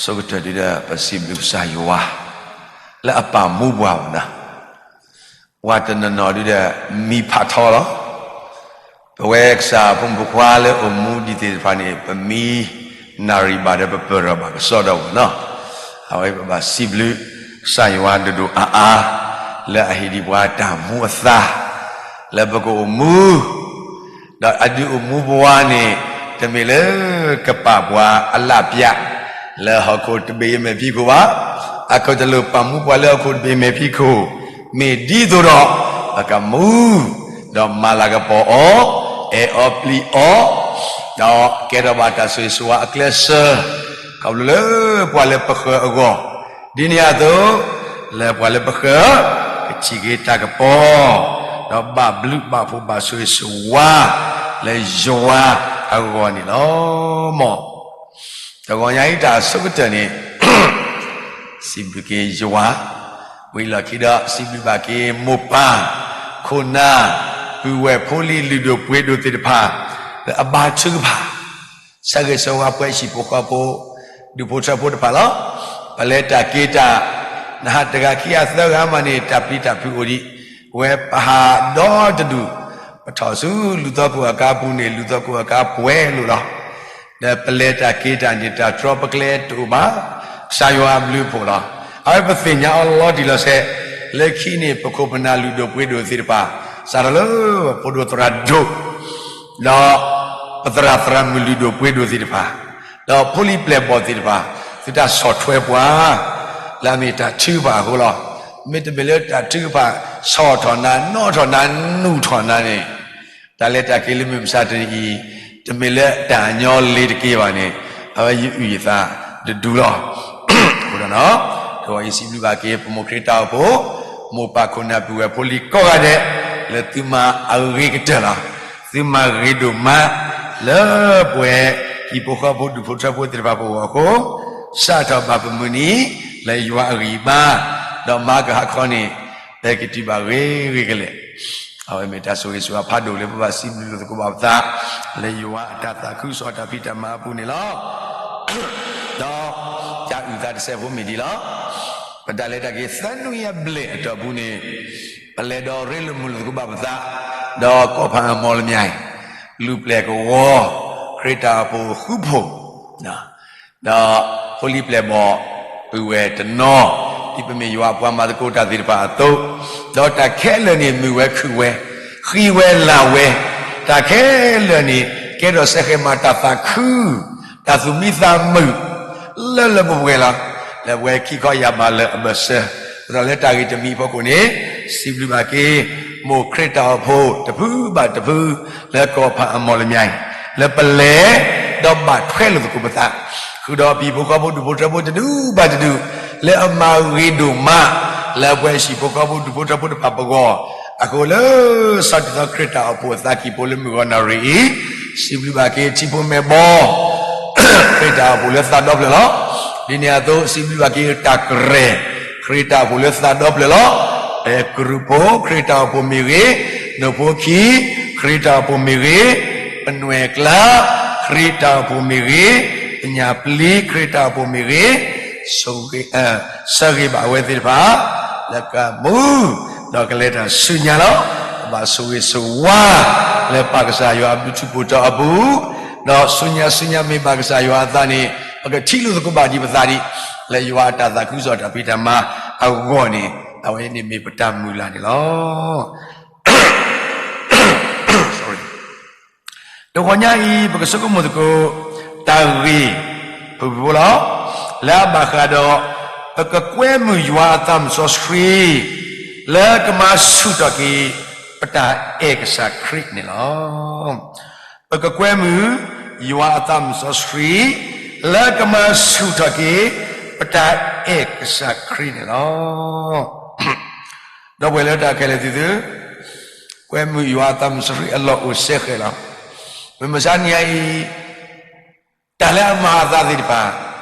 ဆိကတၢၢ်ဒုဒီး ပစံးဘျုးကစၢ်ယွၤ လၢအပာ်မူပှၤဘၣ်နၤ, ပှၤတနီၤနီၤဒုဒီး မံဖးထီလီၤ. ပဝဲကစၢ်ဖိမုၣ်ဖိခွါလၢအိၣ်မူဒံးသ့ၣ်တဖၣ်န့ၣ် ပမံနၣ်ရံၣ်ဘၣ်ဒီး ပပၢၢ်ထီၣ်ဘၣ်ကစီဒီဘၣ်နၤ, အဝဲပဘၣ်စံးဘျုးကစၢ်ယွၤဒိၣ်ဒိၣ်အါအါ လၢအဟ့ၣ်ဒံးပှၤတၢ်မူအသါ လၢပကအိၣ်မူ ဒီးအဒုးအိၣ်မူပဝါန့ၣ် တမ့ၢ်လၢကပာ်ပှၤအလၣ်ပျး လၢဟီၣ်ခိၣ်တဘ့ၣ်အမဲာ်ဖံးခိၣ်ဘၣ်. အကတလိၣ်ပာ်မူပှၤလၢဟီၣ်ခိၣ်တဘ့ၣ်အမဲာ်ဖံးခိၣ်, မ့ၢ်ဒ်သိးဒီး ပကမူ ဒီးမၤလၤကပီၤအီၤ, အဲၣ်အီၤပျံၤအီၤ, ဒီးကဲထီၣ်ဘၣ်တၢ်ဆိၣ်ဂ့ၤဆိၣ်ဝါအကျဲစၢၤ, ခီဖျိလၢပှၤလၢပဃၢၤအဂီၢ် ဒ်န့ၣ်အသိး လၢပှၤလၢပဃၢၤ ကထံၣ်က့ၤတၢ်ကပီၤ, ဒီးဘၣ်ဘျုးဘၣ်ဖှိၣ်ဘၣ်ဆိၣ်ဂ့ၤဆိၣ်ဝါ လၢယွၤအဂီၢ်န့ၣ်လီၤ. မ် တဂီၤညါအံၤတၢ်အဆိကတၢၢ်န့ၣ် စံးဘျုးက့ၤယွၤ, ဝံၤလီၢ်ခံဒီး စံးဘျုးဘၣ်က့ၤမိၢ်ပၢ် ခိၣ်နၢ် ပုၢ်ဝဲၢ်ဖိလံၤ လုၢ်ဒိၣ်ပှ့ၤဒိၣ်သ့ၣ်တဖၣ် လၢအဘါထုကဖၣ် ဆၢဂ့ၤဆၢဝါပှၤဟံၣ်ဖိဃီဖိ ဒူၣ်ဖိထၢဖိတဖၣ်လီၤ. ပလဲၤတၢ်က့ၤတၢ် နဟးတဂၤခံဂၤသၢဂၤမးန့ၣ် တၢ်ပျံၤတၢ်ဖုးအိၣ်ဒံး, ဝဲပဟးဒီတဒူၣ်, ပထီၣ်ဆူလူၢ်သီခိၣ်အကါပူၤန့ၣ် လူၢ်သီခိၣ်အကါပှဲၤလိာ်လီၤ. ဒီးပလဲၤတၢ်က့ၤတၢ်န့ၣ် တၢ်တြီပကျဲတအိၣ်ဘၣ်, ကစၢ်ယွၤအဘျုးအဖှိၣ်လီၤ. အဝဲပသ့ၣ်ညါအီၤလီၤတံၢ်လီၤဆဲး, လၢခံန့ၣ် ပခိၣ်ပနၢ်လုၢ်ဒိၣ်ပှ့ၤဒိၣ်သ့ၣ်တဖၣ် စးထီၣ်လၢပဖိဒိၣ်သရၣ်ဒိၣ် ဒီးပသရၣ်သရၣ်မုၣ်လုၢ်ဒိၣ်ပှ့ၤဒိၣ်သ့ၣ်တဖၣ်, ဒီးဖိလံၤပျဲၢ်ဘီၣ်သ့ၣ်တဖၣ် သုတၢ်ဆီၣ်ထွဲပှၤ လၢအမ့ၢ်တၢ်ထုကဖၣ်အဃိလီၤ. မ့တမ့ၢ်လၢတၢ်ထုကဖၣ် ဆီၣ်ထီၣ်နၤ နီၣ်ထီၣ်နၤ နူၢ်ထီၣ်နၤန့ၣ် တၢ်လဲၤတၢ်က့ၤလၢမုၢ်မဆါတနံၤအံၤ တမ့ၢ်လၢတၢ်ညီလ့ၤတက့ၢ်ဘၣ်န့ၣ် အဝဲယအုၣ်ယသးတဒူလီၤ. အဃိဒီး တဂီၤအံၤစံးဘျုးဘၣ်က့ၤ ပမိၢ်ခရံာ်တၢ်အိၣ်ဖှိၣ်, မိၢ်ပၢ်ခိၣ်နၢ်ပုၢ်ဝဲၢ်ဖိလံၤကိးဂၤဒဲး လၢသုမၤအဂ့ၤကတၢၢ်လီၤ. သုမၤဂ့ၤဒိၣ်မး လၢပဝဲဟံၣ်ဖိဃီဖိဒူၣ်ဖိထၢဖိသ့ၣ်တဖၣ်ပဂီၢ်အဃိ, စးထီၣ်ဘၣ်ပမုၢ်နံၤ လၢယွၤအဂံၢ်အဘါ, ဒီးမၤကဟးခီန့ၣ် ပကတုၤဘၣ်ဂ့ၤဂ့ၤကလဲာ် အဝဲမ့ၢ်တၢ်ဆိၣ်ဂ့ၤဆိၣ်ဝါဖးဒိၣ်လၢပဘၣ်စံးဘျုးလိာ်သကိးဘၣ်ပသး လၢယွၤအတၢ်သးခုကစီၣ်တၢ်ဖံးတၢ်မၤအပူၤန့ၣ်လီၤ. ဒီးတၢ်အုၣ်သးတစဲးဖိမ့ၢ်ဒ်လီၤ. ပတၢ်လဲၤတၢ်က့ၤသၢနွံအဘျဲၣ်အတီၢ်ပူၤန့ၣ် ပလဲၤဒီးရ့လိာ်မုာ်လိာ်သကိးဘၣ်ပသး ဒီးကီၢ်ဖးအမီၣ်လမၠဲၣ် လူၤပျဲၢ်ကဝီၤ ခရံာ်တၢ်အိၣ်ဖှိၣ်ဃူဖိး ဒီးဖိလံၤပျဲၢ်ဘီၣ် ပုၢ်ဝဲၢ်တနီၤ ဒ်ပမ့ၢ်ယွၤအပှၤမၤသကိးတၢ်သ့ၣ်တဖၣ်အသိး, ဒီးတၢ်ခဲလၢာ်န့ၣ် မုာ်ဝဲခုၣ်ဝဲ, ဃံဝဲလၤဝဲ, တၢ်ခဲလၢာ်န့ၣ် ကဲထီၣ်စဲဃဲးမးတၢ်သးခု, တၢ်သူၣ်မံသးမုာ် လၢလၢပှဲၤပှဲၤလီၤ. လၢပဝဲခံခီယၢ်ဘးလၢအဘၢၣ်စၢၤ, ဒီးလၢတၢ်ဂ့ၢ်တမံၤအဖီခိၣ်န့ၣ် စံးဘျုးဘၣ်က့ၤ မိၢ်ခရံာ်တၢ်အိၣ်ဖှိၣ်တဖုဘၣ်တဖု လၢကီၢ်ဖးအမီၣ်လမၠဲၣ် လၢပလဲၤ ဒီးဘၣ်ထွဲလိာ်သကိးပသး, ဃုာ်ဒီးပဟံၣ်ဖိဃီဖိဒူၣ်ဖိထၢဖိတဒူၣ်ဘၣ်တဒူၣ် လၢအမၤဂ့ၤဒိၣ်မး လၢပဝဲဟံၣ်ဖိဃီဖိဒူၣ်ဖိထၢဖိတဖၣ်ပဂီၢ်, အဃိလၢ ဆီတလဲသီခရံာ်တၢ်အိၣ်ဖှိၣ်အသးကံၢ်ဖိလၢမုၢ်ဂီၤနၣ်ရံၣ်အံၤ, စံးဘျုးဘၣ်က့ၤထံဖိမဲာ်ဘီ ခရံာ်တၢ်အိၣ်ဖှိၣ်လၢသးဒီဖျၢၣ်လီၤ. ဒ်န့ၣ်အသိး စံးဘျုးဘၣ်က့ၤတၢ်ကရၢၢ် ခရံာ်တၢ်အိၣ်ဖှိၣ်လၢသးဒီဖျၢၣ်လီၤ. အဲၣ်ကရူၢ်ဖိ ခရံာ်တၢ်အိၣ်ဖှိၣ်မ့ၢ်ဂ့ၤ, နိၣ်ဖိခံ ခရံာ်တၢ်အိၣ်ဖှိၣ်မ့ၢ်ဂ့ၤ, ပနွဲၣ်ကျါ ခရံာ်တၢ်အိၣ်ဖှိၣ်မ့ၢ်ဂ့ၤ, ပညၣ်ပျံၤ ခရံာ်တၢ်အိၣ်ဖှိၣ်မ့ၢ်ဂ့ၤ, ဆိၣ်ဂ့ၤ ဆၢဂ့ၤဘၣ်အဝဲသ့ၣ်တဖၣ် လၢကမူ ဒီးကလဲၤတၢ်ဆူညါလီၤ. ဘၣ်ဆိၣ်ဂ့ၤဆိၣ်ဝါ လၢပၢ်ကစၢ်ယွၤအဘျုးထူးဖှိၣ်တီၤအပူၤ, ဒီးဆူညါဆူညါမ့ၢ်ဘၣ်ကစၢ်ယွၤအသးန့ၣ် ပကထံၣ်လိာ်သကိးဘၣ်ဒံးပသးဒံး လၢယွၤအတၢ်သးခုကစီၣ်တၢ်ဖံးတၢ်မၤအဂီၢ်န့ၣ် အဝဲန့ၣ်မ့ၢ်ပတၢ်မုၢ်လၢ်န့ၣ်လီၤ. တဂီၤညါအံၤ ပကဆိကမိၣ်သကိး တၢ်ဂ့ၢ်ဖုၣ်ဖုၣ်ဖိလီၤ. လၢအဘၣ်ဃးဒီး ပကကွဲမုာ်ယွၤအသးမုၣ်စီဆှံ လၢကမၤဆူၣ်ထီၣ်က့ၤ ပတၢ်အဲၣ်ကစၢ်ခရံာ်န့ၣ်လီၤ. ပကကွဲမုာ်ယွၤအသးမုၣ်စီဆှံ လၢကမၤဆူၣ်ထီၣ်က့ၤ ပတၢ်အဲၣ်ကစၢ်ခရံာ်န့ၣ်လီၤ. ဒီပုၢ်ဝဲၢ်လၢတၢ်ခဲလၢာ်သ့ၣ်သု, ကွဲမုာ်ယွၤအသးမုၣ်စီဆှံအလီၢ်အိၣ်စဲဃဲးလီၤ. မုၢ်မဆါနံၤအံၤ တၢ်လၢအမၤအသးသ့ၣ်တဖၣ်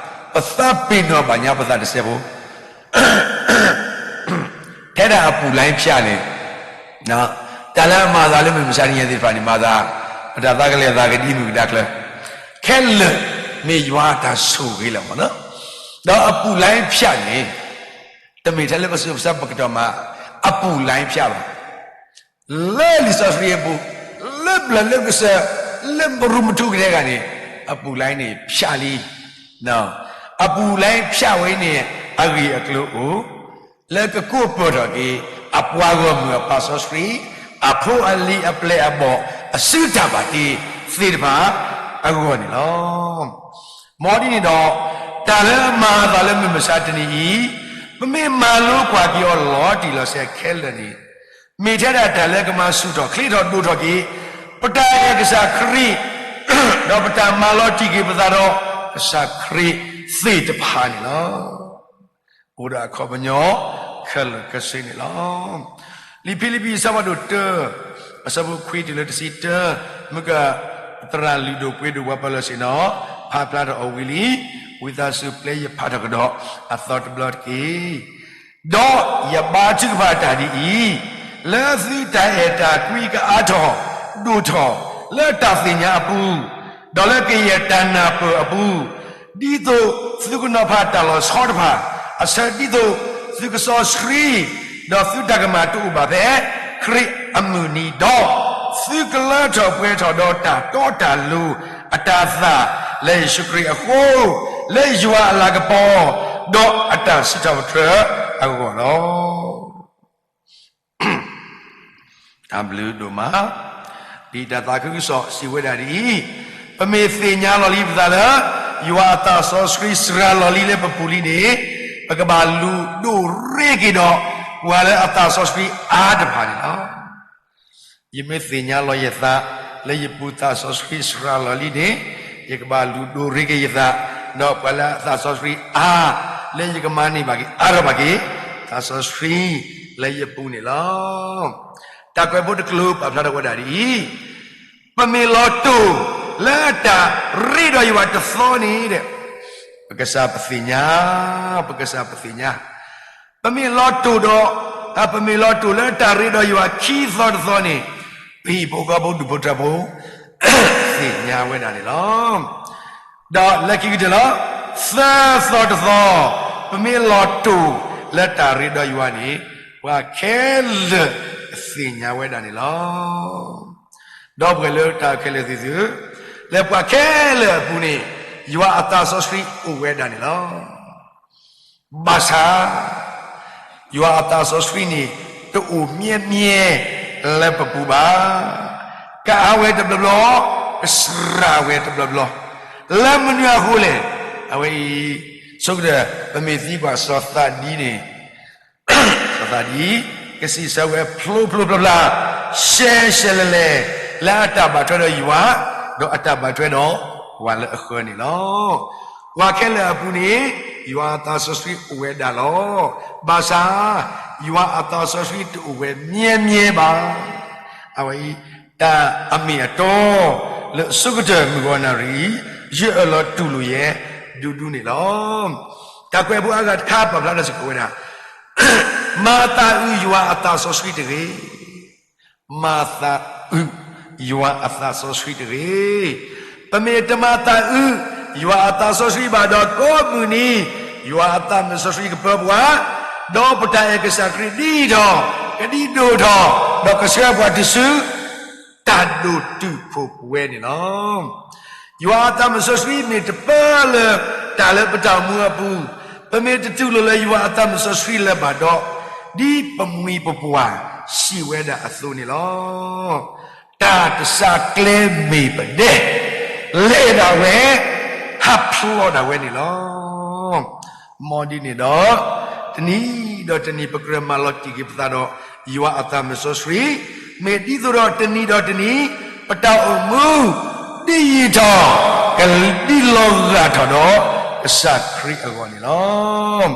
ပသးပ့ၤနီၣ်ဘၣ်ညါပသးတစဲးဖိ ထဲဒၣ်အပူၤလၢဖၠၣ်န့ၣ်, တၢ်လၢအမၤအသးလၢမုၢ်မဆါနံၤအံၤသ့ၣ်တဖၣ်န့ၣ် မၤသး ပတၢ်သးကလဲၤသးကဒံမုၢ်ကဒါကျၢၤ ခဲလၢာ်မ့ၢ်ယွၤအတၢ်ဆိၣ်ဂ့ၤလီၤမ့ၢ်နီၤ. ဒီးအပူၤလၢဖၠးန့ၣ် တမ့ၢ်ထဲလၢပစံးပစံးပကတီၢ်မး, အပူၤလၢဖၠးဘၣ်. လၢလံာ်စီဆှံအပူၤ, လၢပျၢၤလၢကစၢၢ်, လၢပရူးမထူကတဲဂၤန့ၣ်, အပူၤလၢန့ၣ်ဖၠးလံ. အပူၤလၢဖၠးဝဲန့ၣ် အဂ့ၢ်အကျိၤအိၣ် လၢကကိးပၢၢ်ထီၣ်က့ၤ အပှၤဂီၢ်မုၢ်အပာ်စီဆှံ, အဖိအလံၤအပျဲၢ်အဘီၣ် အစုတၢ်ဘၣ်တ့သ့ၣ်တဖၣ်အဂီၢ်န့ၣ်လီၤ. မ်ဒ်န့ၣ်ဒီး, တၢ်လၢအမၤအသးလၢမုၢ်မဆါတနံၤအံၤ, ပမ့ၢ်မၤလိကွၢ်က့ၤအီၤလီၤတံၢ်လီၤဆဲးခဲလၢာ်န့ၣ်, မ့ၢ်ထဲဒၣ်တၢ်လၢကမၤဆူၣ်ထီၣ်ချ့ထီၣ်ဒိၣ်ထီၣ်က့ၤ ပတၢ်အဲၣ်ကစၢ်ခရံာ်, ဒီးပတၢ်မၤလီၤတံၢ်က့ၤပသးဒီးကစၢ်ခရံာ်သ့ၣ်တဖၣ်န့ၣ်လီၤ. အိၣ်ဒီးအခီပညီခဲလၢာ်ခဲဆ့န့ၣ်လီၤ. လံာ်ဖံလံးပံးအဆၢဖးဒိၣ်တၢ, အဆၢဖိခွံတုၤလၢတဆံတၢ, မုၢ်က သရၣ်လုၢ်ဒိၣ်ပှ့ၤဒိၣ်ပှၤပၢၤလီၢ်ဆ့ၣ်နီၤ ဖးဖျါထီၣ်အီၤဝံၤလံ, ဝံသးစူၤပျဲယဖးထီၣ်ကဒီးအသီတဘျီတက့ၢ်. ဒီးယဘါထုကဖၣ်တၢ်ဒ်အံၤ, လၢသုတၢ်အဲၣ်တၢ်ကွံကအါထီၣ်ဒိၣ်ထီၣ် လၢတၢ်သ့ၣ်ညါအပူၤ, ဒီးလၢကယဲၢ်တၢ်နၢ်ပၢၢ်အပူၤ, ဒ်သိးသုကနီၤဖးတၢ်လီၤဆီတဖၣ်, အဆၢဒ်သိးသုကစီဆှံ, ဒီးသုတၢ်ကမၣ်တအိၣ်ဘၣ်ဖဲခရံာ်အမုၢ်နံၤဒီး, သုကလၢထီၣ်ပှဲၤထီၣ်ဒီးတၢ်တီတၢ်လိၤအတၤသၣ်လၢယ့ၣ်ၡူးခရံာ်အဃိ, လၢယွၤအလၤကပီၤ, ဒီးအတၢ်စံးထီၣ်ပတြၢၤအဂီၢ်လီၤ. တၢ်ဘျုးဒိၣ်မး, ဒ်တၢ်သးခုကစီၣ်စံးဝဲဒၣ်ဒ်အံၤ, ပမ့ၢ်သ့ၣ်ညါလီၤလံပသးလၢ ယွၤအသးစီဆှံစှၤလီၤလံလၢပပူၤလံန့ၣ်, ပကဘၣ်လူၤဒိၣ်ရ့က့ၤဒီး ပှၤလၢအသးစီဆှံအါတဖၣ်န့ၣ်လီၤ. ယမ့ၢ်သ့ၣ်ညါလီၤယသး လၢယပူၤသးစီဆှံစှၤလီၤလံန့ၣ်, ယကဘၣ်လူၤဒိၣ်ရ့က့ၤယသး, ဒီးပှၤလၢအသးစီဆှံအါ, လၢယကမၤန့ၢ်ဘၣ်က့ၤအါထီၣ်ဘၣ်က့ၤ သးစီဆှံလၢယပူၤန့ၣ်လီၤ. တၢ်ကွဲးဖိတကျိၤပာ်ဖျါထီၣ်ဝဲဒၣ်ဒ်အံၤ, ပမ့ၢ်လီၤတိၢ်လၢတၢ်ရ့ဒီးယွၤတသီန့ၣ်ဒီး, ပကစၢ်ပသ့ၣ်ညါ, ပကစၢ်ပသ့ၣ်ညါ ပမ့ၢ်လီၤတိၢ်ဒီး, ပမ့ၢ်လီၤတိၢ်လၢတၢ်ရ့ဒီးယွၤခံသီတသီန့ၣ်, ပဟံၣ်ဖိဃီဖိဒူၣ်ဖိထၢဖိ သ့ၣ်ညါဝဲဒၣ်န့ၣ်လီၤ. ဒီးလၢခံကတၢၢ်လီၤ, သၢသီတသီ, ပမ့ၢ်လီၤတိၢ်လၢတၢ်ရ့ဒီးယွၤန့ၣ်, ပှၤခဲလၢာ်သ့ၣ်ညါဝဲဒၣ်န့ၣ်လီၤ. ဒီပုၢ်ဝဲၢ်လၢတၢ်ခဲလၢာ်သ့ၣ်သုဧၢ, လၢပှၤခဲလၢာ်အပူၤန့ၣ်, ယွၤအသးစီဆှံအိၣ်ဝဲဒၣ်န့ၣ်လီၤ. ဘၣ်ဆၣ်, ယွၤအသးစီဆှံန့ၣ် တအိၣ်မံၤမံၤလၢပပူၤဘၣ်. ကအါဝဲတဘျီဘျီ, ကစှၤဝဲတဘျီဘျီ, လၢမနုၤအဃိလဲၣ်. အဝဲအံၤ, ဆိကတၢၢ် ပမ့ၢ်သံကွၢ်စီၤသးဒံန့ၣ် စီၤသးဒံ ကစံးဆၢဝဲဖျိဖျိဖျါဖျါ, ရှဲရှဲလဲလဲ, လၢအတၢ်ဘၣ်ထွဲဒီးယွၤ, ဒီးအတၢ်ဘၣ်ထွဲဒီးပှၤလၢအဃၢၤန့ၣ်လီၤ. ပှၤခဲလၢာ်အပူၤန့ၣ်, ယွၤအသးစီဆှံအိၣ်ဝဲဒၣ်လီၤ. ဘၣ်ဆၣ်, ယွၤအသးစီဆှံတအိၣ်ဝဲမံၤမံၤဘၣ်. အဝဲအံၤ, တၢ်အမ့ၢ်အတီ, လၢအဆိကတၢၢ်မုၢ်ဂီၤနၣ်ရံၣ်, ယအၢၣ်လီၤတူၢ်လိာ်ယဲ, ဒူဒူန့ၣ်လီၤ. တၢ်ကွဲးဖိအါဂၤတခါပာ်ဖျါထီၣ်စ့ၢ်ကီးဝဲဒၣ်, မၤသးအုးယွၤအသးစီဆှံတဂ့ၤ. မၤသးအုးယွၤအသးစီဆှံတဂ့ၤ. ပမ့ၢ်တမၤသးအုးယွၤအသးစီဆှံဘၣ်ဒီးကိးမုၢ်နံၤ, ယွၤအသးမုၣ်စီဆှံကပၢပှၤ, ဒီးပတၢ်အဲၣ်ကစၢ်ခရံာ်ဒ်အံၤဒီး, ကဒံးဒိၣ်ထီၣ်, ဒီးကဆှၢပှၤတုၤဆူ တၢ်ဒိၣ်တုာ်ခိၣ်ပှဲၤန့ၣ်လီၤ. ယွၤအသးမုၣ်စီဆှံမ့ၢ်တပၢလၢတၢ်လၢပတၢ်အိၣ်မူအပူၤ, ပမ့ၢ်တတူၢ်လိာ်လၢယွၤအသးမုၣ်စီဆှံလၢၤဘၣ်ဒီး, ဒ်ပမှံၤပပှၢ်စံးဝဲဒၣ်အသိးန့ၣ်လီၤ. တၢ်တစၢ်ကျဲၤမ့ၢ်ပဒဲ, လဲၤဒၣ်ဝဲ, ဟးဖျိးဒၣ်ဝဲန့ၣ်လီၤ. မ်ဒ်န့ၣ်ဒီး, တနံၤဒီးတနံၤပကြၢးမၤလီၤတံၢ်က့ၤပသးဒီး, ယွၤအသးမုၣ်စီဆှံ, မ့ၢ်ဒ်သိးဒီးတနံၤဒီးတနံၤ, ပတၢ်အိၣ်မူ, ဒ်ယံာ်ထီၣ်, ကဒ်လီၤဂာ်ထီၣ်ဒီးကစၢ်ခရံာ်အဂီၢ်န့ၣ်လီၤ.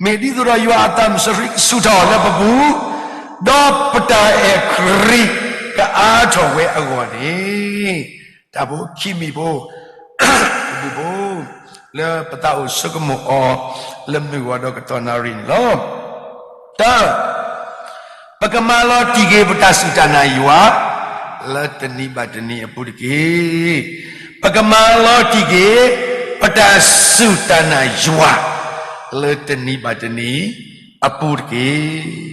မ့ၢ်ဒ်သိးဒီးယွၤအသးမုၣ်စီဆှံကဆူၣ်ထီၣ်လၢပပူၤ, ဒီးပတၢ်အဲၣ်ခရံာ်ကအါထီၣ်ဝဲအဂီၢ်န့ၣ်, တၢ်ဖိခံမံၤဖိ, တဘျုးဖိ, လၢပသးအိၣ်ဆိကမိၣ်အီၤ, လၢမုၢ်ဂီၤဒီးကတီၢ်နၣ်ရံၣ်န့ၣ်လီၤ. တၢ်, ပကမၤလီၤတံၢ်က့ၤပတၢ်စူၢ်တၢ်နာ်ယွၤ, လၢတနံၤဘၣ်တနံၤအပူၤတက့ၢ်. ပကမၤလီၤတံၢ်က့ၤ, ပ တၢ်စူၢ်တၢ်နာ်ယွၤ လၢတနံၤဘၣ်တနံၤအပူၤတက့ၢ်.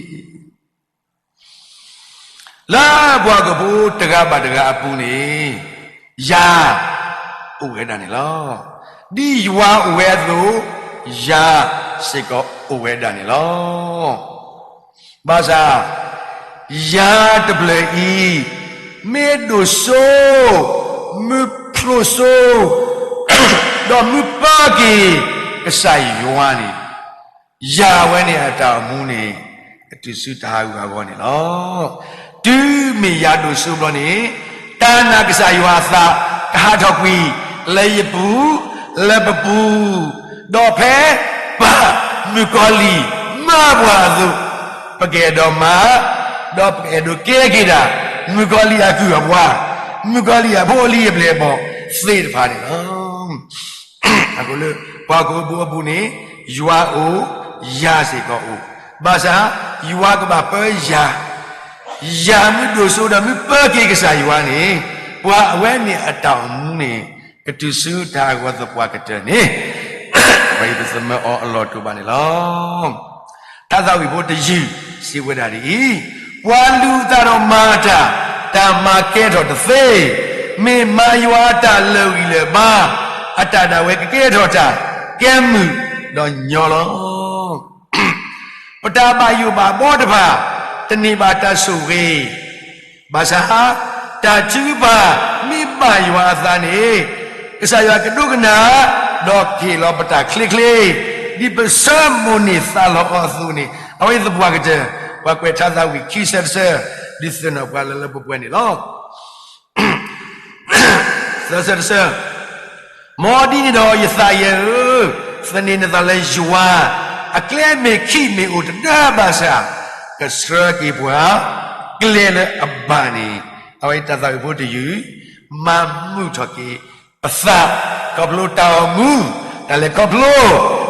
လၢပှၤဟီၣ်ခိၣ်ဖိတဂၤဘၣ်တဂၤအပူၤန့ၣ်, ယၤအိၣ်ဝဲဒၣ်န့ၣ်လီၤ. ဒ်ယွၤအိၣ်ဝဲအသိး, ယၤစ့ၢ်ကီးအိၣ်ဝဲဒၣ်န့ၣ်လီၤ. ဘၣ်ဆၣ် ယၤတဖျၢၣ်အံၤ မ့ၢ်ဒိၣ်စိ မ့ၢ်ဖျိးစိ ဒီးမ့ၢ်ပၢက့ၤကစၢ်ယွၤန့ၣ်, ယၤဝဲန့ၣ်အတၢ်အိၣ်မူန့ၣ် ကတုၤဆူတၢ်ဟးဂူာ်ဟးဂီၤန့ၣ်လီၤ. တုၤမ့ၢ်ယၤဒိၣ်စိဘျီန့ၣ်, တၢ်နာ်ကစၢ်ယွၤအသး ကဟးထီၣ်ကွံာ် လၢယပူၤ, လၢပပူၤ, ဒီးဖဲပၢ်မုၣ်ကီၤလံၢ် မၢပှၤအသိး, ပကအဲၣ်ဒိးမၤ, ဒီးပကအဲၣ်ဒိးကဲက့ၤဒၣ် မုၣ်ကီၤလံၢ်အကုၢ်အပှၤ, မုၣ်ကီၤလံၢ်အဖိအလံၤအပျဲၢ်အဘီၣ်သ့ၣ်တဖၣ်န့ၣ်လီၤ. အဃိလၢပှၤဟီၣ်ခိၣ်ဖိအပူၤန့ၣ်, ယွၤအိၣ်, ယၤစ့ၢ်ကီးအိၣ်, ဘၣ်ဆၣ်ယွၤကဘၣ်ပၢယၤ, ယၤမ့ၢ်ဒိၣ်စိဒီးမ့ၢ်ပၢက့ၤကစၢ်ယွၤန့ၣ်, ပှၤအဝဲန့ၣ်အတၢ်အိၣ်မူန့ၣ် ကတုၤဆူတၢ်ဟးဂီၤသပှၢ်ကတၢၢ်န့ၣ်, ပှၤအံၤပသမၢအီၤအလီၢ်တအိၣ်ဘၣ်န့ၣ်လီၤ. ထါသးဝံၣ်ဖိတယုၢ်စံးဝဲဒၣ်ဒ်အံၤ, ပှၤလုၢ်အသးဒီးမၤအတၢ်, တၢ်မၤကဲထီၣ်တသ့, မ့ၢ်မၤယွၤအတၢ်လၢာ်ဂံၢ်လၢာ်ဘါ, အတၢ်ဒၣ်ဝဲကကဲထီၣ်တၢ်ကဲမုာ်ဒီးညီလီၤ. ပတၢ်ဘၣ်ယိၣ်ဘၣ်ဘီတဖၣ် တန့ၢ်ဘၣ်တၢ်ဆိၣ်ဂ့ၤ, ဘၣ်ဆၣ် တၢ်ထုကဖၣ်မ့ၢ်ဘၣ်ယွၤအသးန့ၣ်, ကစၢ်ယွၤကဒိကနၣ်, ဒီးကဟ့ၣ်လီၤပတၢ်ချ့ချ့, ဒ်ပဆၢမိၣ်န့ၢ်သးလီအီၤအသိးန့ၣ်, အဝဲသပှၢ်ကတၢၢ် ပှၤကွဲးထါသးဝံၣ်ခံဆၢတဆၢ, ဒုးသ့ၣ်နီၣ်ပှၤလၢလၢပှဲၤပှဲၤန့ၣ်လီၤ. သၢဆၢတဆၢ, မ်ဒ်န့ၣ်ဒီးယသးယဲဧၢ, သန့ၤနသးလၢယွၤ, အကျဲမ့ၢ်ခံးမ့ၢ်အိၣ်တဒၢဘၣ်ဆၣ်, ကဆှၢက့ၤပှၤကျဲလၢအဘၣ်န့ၣ်, အဝဲတၢ်သးဝံၣ်ဖိတယုၢ်, မၤမုာ်ထီၣ်က့ၤပသး, ခီဖျိတၢ်အိၣ်မူ, တၢ်လဲၤခီဖျိ,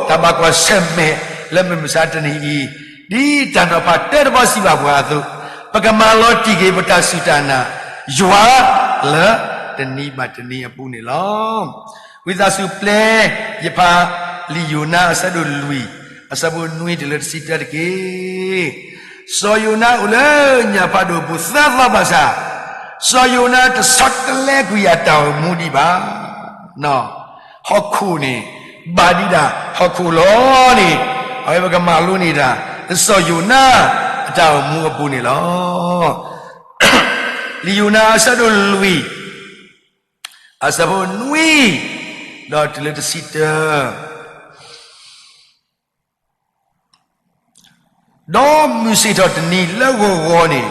တၢ်ဘၣ်ကွၢ်ဆၢၣ်မဲာ်လၢမုၢ်မဆါတနံၤအံၤ, ဒ်တၢ်နီၤဖးတၢတဘီစံးဘၣ်ပှၤအသိး, ပကမၤလီၤတံၢ်က့ၤပတၢ်စူၢ်တၢ်နာ်ယွၤလၢတနံၤဘၣ်တနံၤအပူၤန့ၣ်လီၤ. ဝံသးစူၤပျဲယဖးလံာ်ယိၤနါအဆၢဒိၣ်လွံၢ်, အဆၢဖိနွံတုၤလၢတဆံတၢတက့ၢ်. စီၤယိၤနါအိၣ်လၢညၣ်ဖးဒိၣ်ပူၤသၢသီဘၣ်ဆၣ်, စီၤယိၤနါတဆီတလဲကွံာ်အတၢ်အိၣ်မူဒံးဘၣ်. ဟီၣ်ခိၣ်န့ၣ် ဘၣ်ဒံးဒၣ်ဟီၣ်ခိၣ်လီၤန့ၣ်, အဝဲပကမၤလိန့ၢ်ဒၣ် စီၤယိၤနါအတၢ်အိၣ်မူအပူၤန့ၣ်လီၤ. လံာ်ယိၤနါအဆၢဒိၣ်လွံၢ်, အဆၢဖိနွံ, ဒီးတုၤလၢတဆံတၢ. ဒီးမုၢ်ဆ့ၣ်ထီၣ်တနံၤလၢဂီၤဂီၤန့ၣ်,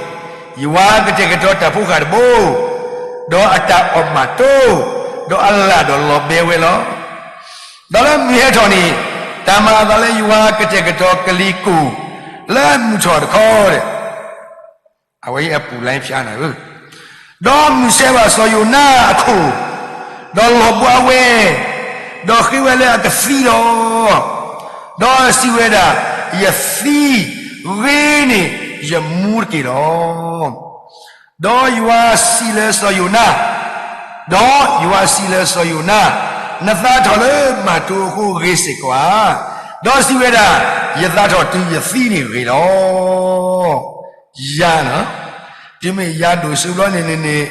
ယွၤကတဲာ်ကတီၤတၢ်ဖိဃၢ်တဘိ, ဒီးအတၢ်အီၣ်မးတိ, ဒီးအလၣ်ဒီးလီၤဘှံးဝဲလီၤ. ဒီးလၢမုၢ်ဟဲထီၣ်န့ၣ်, တၢ်မၤအသးလၢယွၤကတဲာ်ကတီၤကလံၤကိၢ်, လၢမုၢ်ထီၣ်တခီဒီး အဝဲအပူၤလၢဖျါနၤဧၢ, ဒီးမုၢ်ဆဲးဘၣ်စီၤယိၤနါအခိၣ်, ဒီးလီၤဘှံးဝဲ, ဒီးဃ့ဝဲလၢအကသံလီၤ. ဒီးစံးဝဲဒၣ်, ယသံ, ဂ့ၤန့ၢ်ယမူတက့ၢ်လီၤ. ဒီးယွၤစံးလၢစီၤယိၤနါ, ဒီးယွၤစံးလၢစီၤယိၤနါ, နသးထီၣ်လၢမၤတိအဃိဂ့ၤစ့ၢ်ကီးဧါ. ဒီးစံးဝဲဒၣ်, ယသးထီၣ်တုၤယသံန့ၣ်ဂ့ၤလီၤ. ယၤ, တုၤမ့ၢ်ယၤဒိၣ်စိဘျီန့ၣ်န့ၣ်,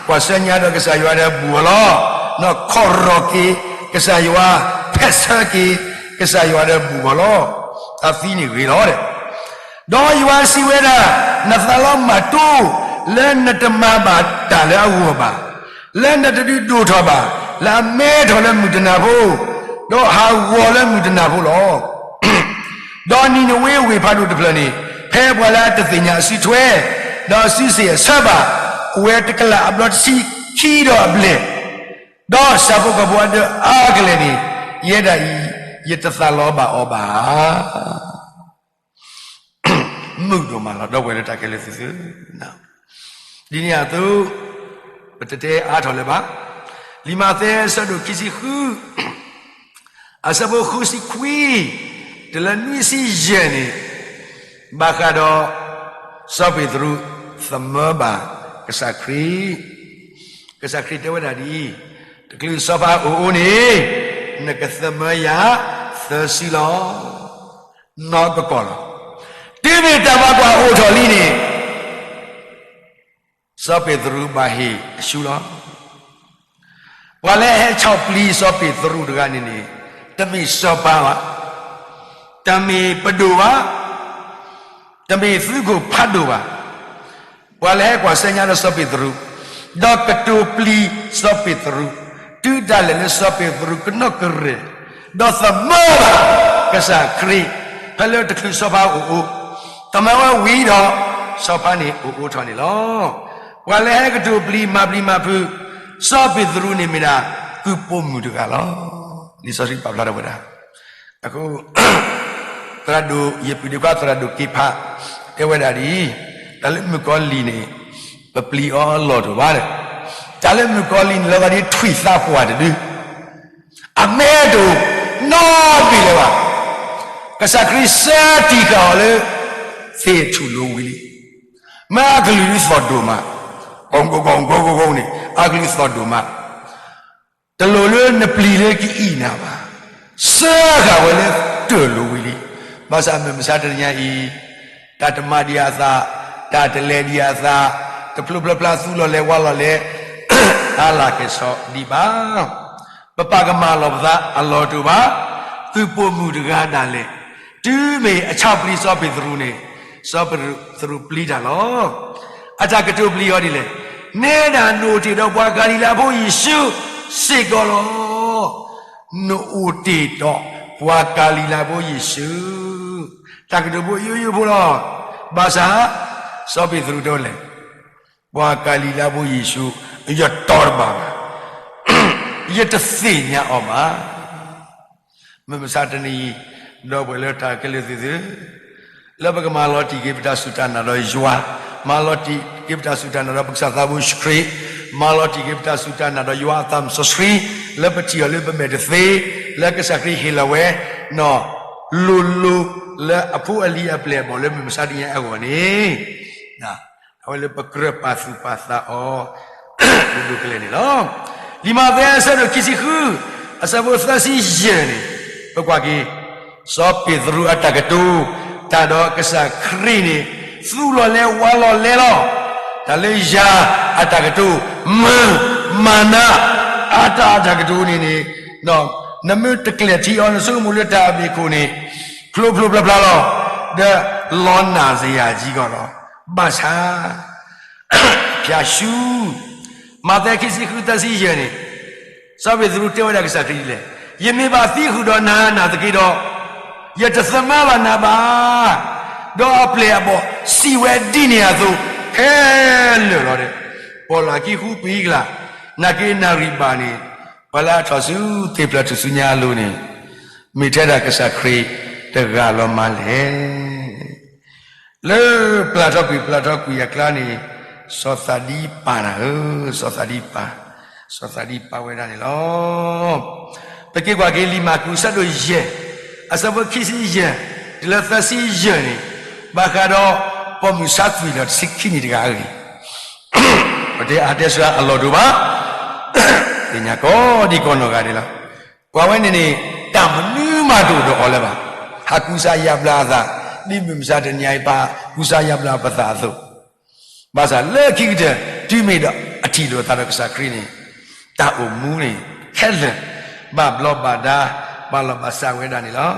ကွၢ်ဆၢညါဒီးကစၢ်ယွၤဒီးဘူၣ်အီၤလီၤ. ခီၣ်ရီၣ်က့ၤကစၢ်ယွၤ, ဖဲးဆၢက့ၤကစၢ်ယွၤဒီးဘူၣ်အီၤလီၤ. အသံန့ၣ်ဂ့ၤလီၤဒီး ဒီးယွၤစံးဝဲဒၣ်, နသးလီၤမၤတိ, လၢနတမၤဘၣ်တၢ်လၢအဂီၢ်ဘၣ်, လၢနတဒုးဒိၣ်ထီၣ်ဘၣ်, လၢအမဲထီၣ်လၢမုၢ်တနၤဖိ, ဒီးဟးဂီၤလၢမုၢ်တနၤဖိလီၤ. ဒီးနံၤနဝ့ဝ့ၢ်ဖးဒိၣ်တဖျၢၣ်န့ၣ်, ဖဲပှၤလၢအတသ့ၣ်ညါအစုထွဲ, ဒီးအစုစ့ၣ်အဆၢဘၣ်, အိၣ်ဝဲတကလးအဘျီတဆံခံဒီးအဘျဲၣ်, ဒီးဆၣ်ဖိကီၢ်ဖိအဒၢအါကလဲာ်န့ၣ်, ယဲဒၣ်အံၤ, ယတသးလီၤဘၣ်အီၤဘၣ်ဧါ. မုာ်ဒိၣ်မးလီၤ ဒီပုၢ်ဝဲၢ်လၢတၢ်ခဲလၢာ်သ့ၣ်ဧၢ, ဒ်န့ၣ်အသိး, ပတတဲအါထီၣ်လၢၤဘၣ်. လံာ်မးသဲအဆၢဒိၣ်ခံဆံဃု, အဆၢဖိဃုဆံခွံ, တုၤလၢနွံဆံယဲၢ်န့ၣ်, ဘၣ်ဃးဒီး စီၤပ့းတရူးသမၢဘၣ်ကစၢ်ခရံာ်, ကစၢ်ခရံာ်တဲဝဲဒၣ်ဒ်အံၤ, တချုးစီၤပၤအိၣ်အိၣ်န့ၣ်, နကသမၢယၤသၢစုလီၤ. နီၢ်ကကီၢ်လီၤ. တုၤမ့ၢ်တၢ်ဘၣ်ကွၢ်အိၣ်ထီၣ်လံန့ၣ်, စီၤပ့းတရူးဘၣ်ဟ့ၣ်အစုလီၤ. ပှၤလၢဟဲဆီၣ်ပျံၤစီၤပ့းတရူးတဂၤန့ၣ်န့ၣ်, တမ့ၢ်စီၤပၤဘၣ်, တမ့ၢ်ပဒိၣ်ဘၣ်, တမ့ၢ်သုးခိၣ်ဖးဒိၣ်ဘၣ်. ပှၤလၢဟဲကွၢ်ဆၢညါဒီးစီၤပ့းတရူး, ဒီးကတိၤပျံၤစီၤပ့းတရူး, တုၤဒၣ်လဲာ်လၢစီၤပ့းတရူးကနီၣ်ကရဲၣ်, ဒီးသမၢဘၣ်ကစၢ်ခရံာ်, ဖဲလၢတချုးစီၤပၤအိၣ်အိၣ်, သမၢဝဲဝံၤဒီး, စီၤပၤန့ၣ်အိၣ်အိၣ်ထီၣ်န့ၣ်လီၤ. ပှၤလၢဟဲကတိၤပျံၤမၤပျံၤမၤဖုး, စီၤပ့းတရူးန့ၣ်မ့ၢ်ဒၣ်, ကုၢ်ပိာ်မုၣ်တဂၤလီၤ. လံာ်စီဆှံပာ်ဖျါထီၣ်ဝဲဒၣ် အဃိ သရၣ်ဒိၣ် ယပုၢ်ဒ့ခွါသရၣ်ဒိၣ်က့ဖး တဲဝဲဒၣ်ဒ်အံၤ, တၢ်လၢမုၣ်ကီၤလံၢ်န့ၣ် ပပျံၤအီၤအလီၢ်တအိၣ်ဘၣ်ဒီး, တၢ်လၢမုၣ်ကီၤလံၢ်န့ၣ် လီၤဂာ်ဒ်ထွံၣ်သးပှၢ်တဒု, အမဲတအိၣ်နီတဘ့ၣ်လၢၤဘၣ်. ကစၢ်ခရံာ်စၢတံၢ်ဃာ်အီၤလၢ သ့ၣ်ထူၣ်လိၤဝံၤလံ. မ့ၢ်အကလုၢ်ဒ်သိၣ်ဒိၣ်မး, ကိကိကိကိကိန့ၣ် အကလုၢ်သီၣ်ဒိၣ်မး တလိၣ်လၢနပျံၤလၢကအံၣ်နၤဘၣ်. စၢဃာ်ဝဲလၢတၢၢ်လိၤဝံၤလံ. ဘၣ်ဆၣ်မုၢ်မဆါတနံၤညါအံၤ, တၢ်တမၤဒံးအသး, တၢ်တလဲၤဒံးအသး, တဖျိဖျါဖျါသူလီၤလဲၤဝါလီၤလဲၤ, အါလၢ်ကဲၤဆီဒံးဘၣ်. ပပာ်ကမၣ်လီၤပသးအလီၢ်တအိၣ်ဘၣ်. သုးပိာ်မုၣ်တဂၤဒၣ်လဲာ်, တုၤမ့ၢ်အဆီၣ်ပျံၤစီၤပ့းတရူးန့ၣ်, စီၤပ့းတရူးပျံၤတၢ်လီၤ. အတၢ်ကတိၤပျံၤအီၤဒ်လဲၣ်, နဲဒၣ်နအိၣ်တ့ၢ်ဒီးပှၤကၤလံၤလါဖိယ့ၣ်ၡူးစ့ၢ်ကီးလီၤ. နအိၣ်တ့ၢ်ဒီးပှၤကၤလံၤလါဖိယ့ၣ်ၡူး, တၢ်ကတိၤဖိယိယိဖိလီၤ. ဘၣ်ဆၣ်, စီၤပ့းတရူးတဲဝဲလဲၣ်, ပှၤကၤလံၤလါဖိယ့ၣ်ၡူး, ယတီတဘၣ်ဘၣ်, ယတသ့ၣ်ညါအီၤဘၣ်. မုၢ်မဆါတနံၤအံၤ, ဒီပုၢ်ဝဲၢ်လၢတၢ်ခဲလၢာ်သ့ၣ်ဧၢ, လၢပကမၤလီၤတံၢ်က့ၤပတၢ်စူၢ်တၢ်နာ်ဒီးယွၤ, မၤလီၤတံၢ်က့ၤပတၢ်စူၢ်တၢ်နာ်ဒီးပကစၢ်သးဘိယ့ၣ်ၡူးခရံာ်, မၤလီၤတံၢ်က့ၤပတၢ်စူၢ်တၢ်နာ်ဒီးယွၤအသးစီဆှံ, လၢပထံၣ်အီၤလၢပမဲာ်တသ့, လၢကစၢ်ခရံာ်ဟ့ၣ်လီၤဝဲ, လိၤလိၤလၢအဖိအလံၤအပျဲၢ်အဘီၣ်လၢမုၢ်မဆါတနံၤညါအဂီၢ်န့ၣ် အဝဲလၢပကြၢးပာ်သူၣ်ပာ်သးအီၤ ဒိၣ်ဒိၣ်ကလဲာ်န့ၣ်လီၤ. လံာ်မးသဲအဆၢဒိၣ်ခံဆံဃု, အဆၢဖိသၢဆံယဲၢ်န့ၣ်, ပကွၢ်က့ၤ, စီၤပ့းတရူးအတၢ်ကတိၤ, တၢ်ဒီးကစၢ်ခရံာ်န့ၣ်, သူလီၤလဲၤဝါလီၤလဲၤလီၤ. တၢ်လၢယၤအတၢ်ကတိၤ, မုၢ်မၤနၤအတၢ်အတၢ်ကတိၤန့ၣ်န့ၣ်, နမ့ၢ်တကျဲၣ်ထံအီၤ နဆိကမိၣ်လၢတၢ်အဘ့ၣ်ခိၣ်န့ၣ်, ဖျိဖျိဖျါဖျါလီၤ, ဒီးလီၤနၢ်စယၤကံကီးလီၤ. ဘၣ်ဆၣ် ဖၠၣ်ဆူ မးသဲခံဆံဃုသၢဆံယဲၢ်န့ၣ်, စီၤပ့းတရူးတဲဝဲဒၣ်ကစၢ်ခရံာ်ဒ်လဲၣ်, ယမ့ၢ်ဘၣ်သံဃုာ်ဒီးနၤနာ်သက့ဒီး, ယတသမၢဘၣ်နၤဘၣ်. ဒီးအပျဲၢ်အဘီၣ်စံးဝဲဒ်န့ၣ်အသိးခဲလၢာ်လီၤ. ပီၣ်လဲၣ်ခံဃုပှဲၤကလး, နာ်က့နၣ်ရံၣ်ဘၣ်န့ၣ်, ပှၤလၢအထီၣ်ဆူသ့ၣ်ဖျၢၣ်ထူၣ်စုညါအလိၤန့ၣ်, မ့ၢ်ထဲဒၣ်ကစၢ်ခရံာ်တဂၤလီၤမးလဲၣ်. လၢပျၢ်ထီၣ်ကွံာ်ပျၢ်ထီၣ်ကွံာ်အကျါန့ၣ်, စီၤသးဒံပာ်နၤဧၢ, စီၤသးဒံပာ်, စီၤသးဒံပာ်ဝဲဒၣ်န့ၣ်လီၤ. ပက့ၤကွၢ်က့ၤလံာ်မၢ်ကူးအဆၢဒိၣ်ယဲၢ်, အဆၢဖိခံဆံယဲၢ်, တုၤလၢသၢဆံယဲၢ်န့ၣ်, ဘၣ်ဃးဒီးပိာ်မုၣ်ဆါသွံၣ်လီၤတဆံခံနံၣ်တဂၤအဂ့ၢ်, ပတဲအါတဲဆှါအလီၢ်တအိၣ်ဘၣ်, သ့ၣ်ညါကိးဒံကိးနီၢ်ဂၤဒဲးလီၤ. ကွၢ်ဝဲန့ၣ်န့ၣ်, တၢ်မနုၤမးတအိၣ်ဒီးအီၤလၢၤဘၣ်. ဟးကူစါယါဘျါအသး, ဒ်မုၢ်မဆါတနံၤအံၤ ပဟးကူစါယါဘျါပသးအသိး, ဘၣ်ဆၣ်လၢခံကတၢၢ် တုၤမ့ၢ်ဒီးအထံၣ်လိာ်အသးဒီးကစၢ်ခရံာ်န့ၣ်, တၢ်အိၣ်မူန့ၣ်ခဲလၢာ် ဘၣ်ဘျီးဘၣ်ဒါ ဘၣ်လီၤဘၣ်စးဝဲဒၣ်န့ၣ်လီၤ.